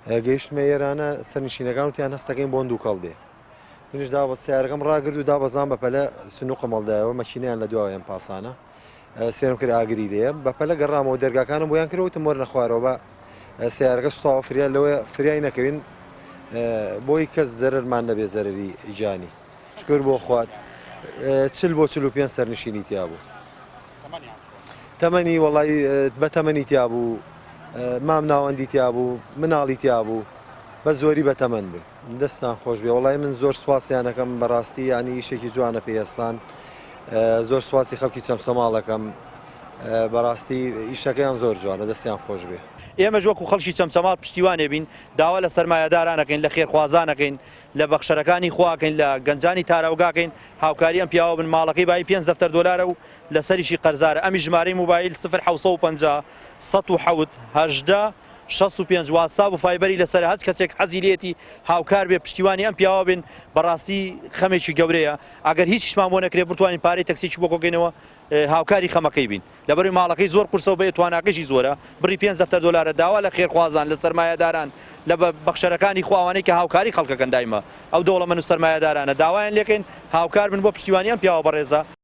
گەیشتمە ئێرانە سەرنشینەکان وتیان هەستەکەین بۆن دووکەڵ دێ. منیش دابە سیارەکەم ڕاگرت و دابەزام بەپەلە سنوقم هەڵدایەوە مەکینەیان لە دواوە ئەم پاسانە سێرم کرد ئاگری لێیە بەپەلە گەڕامەوە دەرگاکانم بۆیان کرد وتم وەرنە خوارەوە بە سیارەکە سوتاوە فریا لەوە فریای نەکەوین بۆی کەس زەرەرمان نەبێ زەرەری گیانی شکر بۆ خوات چل بۆ 45 سەرنشینی تیا بوو. تەمەنی وەڵی بە تەمەنی تیا بوو مام ناوەندی تیا بوو مناڵی تیا بوو بە زۆری بە تەمەن بوو. دەستتان خۆش بێ وەڵای من زۆر سوپاسیان ئەکەم بەڕاستی یانی ئیشێکی جوانە پێی هەستان زۆر سوپاسی خەڵکی چەمچەماڵەکەم بەڕاستی ئیشەکەیان زۆر جوانە دەستیان خۆش بێ. ئێمەش وەکو خەڵکی چەمچەماڵ پشتیوانێ بین، داوا لە سەرمایەداران ئەکەین، لە خێرخوازان ئەکەین، لە بەخشەرەکانی خوا ئەکەین، لە گەنجانی تاراوگا ئەکەین هاوکاری ئەم پیاوە بن، ماڵەکەی بایی پێنج دەفتەر دۆلارە و لەسەریشی قەرزارە، ئەمیش ژمارەی موبایل سفر 750 107 18 65 واتساپ و فایبەری لەسەرە هەچ کەسێک حەزی لێیەتی هاوکار بێ پشتیوانی ئەم پیاوە بین بەڕاستی خەمێکی گەورەیە ئەگەر هیچیشمان بۆ نەکرێ بتوانین پارەی تەکسیکی بۆ کۆکەینەوە هاوکاری خەمەکەی بین لەبەروی ماڵەکەی زۆر قورسە و بێ تواناکەشی زۆرە بڕی پێنج دەفتەر دۆلارە داوا لە خێرخوازان لە سەرمایەداران لە بەخشەرەکانی خوا ئەوانەی کە هاوکاری خەڵکەکەن دایمە ئەو دەوڵەمەن و سەرمایەدارانە داوایان لێکەین هاوکار بن بۆ پشتیوانی ئەم پیاوە بەڕێزە.